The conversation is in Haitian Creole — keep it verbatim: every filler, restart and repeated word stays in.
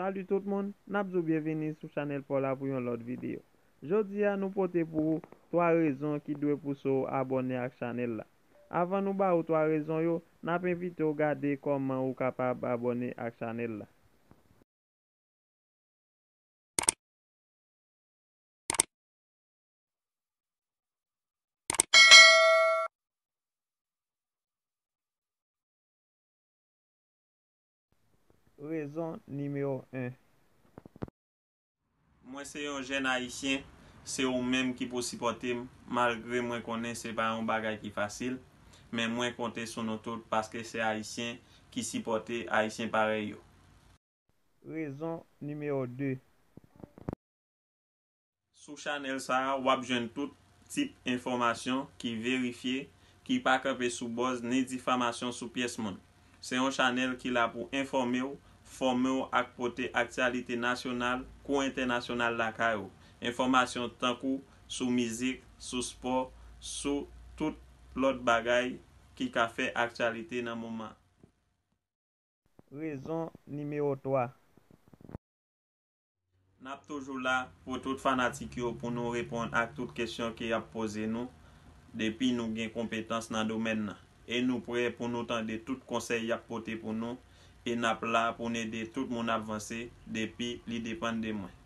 Salut tout moun, n ap di w byenvini sou chanèl pa w la pou yon lòt videyo. Jodi a, nou pote pou ou twa rezon ki dwe pouse w abòne ak chanèl la. Avan nou ba ou twa rezon yo, n ap envite w gade kòman ou kapab abòne ak chanèl la. Rezon nimewo en. Mwen se yon jèn ayisyen, se ou menm ki pou sipòte m, malgre mwen konnen se pa yon bagay ki fasil, men mwen konte sou nou tout paske se ayisyen ki sipòte ayisyen parèy yo. Rezon nimewo de. Sou chanèl sa a, w ap jwenn tout tip enfòmasyon ki verifye, ki pa kanpe sou buzz ni difamasyon sou pyès moun. Se yon chanèl ki la pou enfòme w, fòme w ak pote aktyalite nasyonal kou entènasyonal lakay ou. Enfòmasyon tankou sou mizik, sou spò, sou tout lòt bagay ki ka fè aktyalite nan moman. Rezon nimewo twa. N ap toujou la pou tout fanatik yo pou nou reponn ak tout kesyon ke y ap poze nou depi nou gen konpetans nan domèn nan. E nou prè pou nou tande tout konsèy y ap pote pou nou e n ap la pou n ede tout moun ap vanse depi li depann de mwen.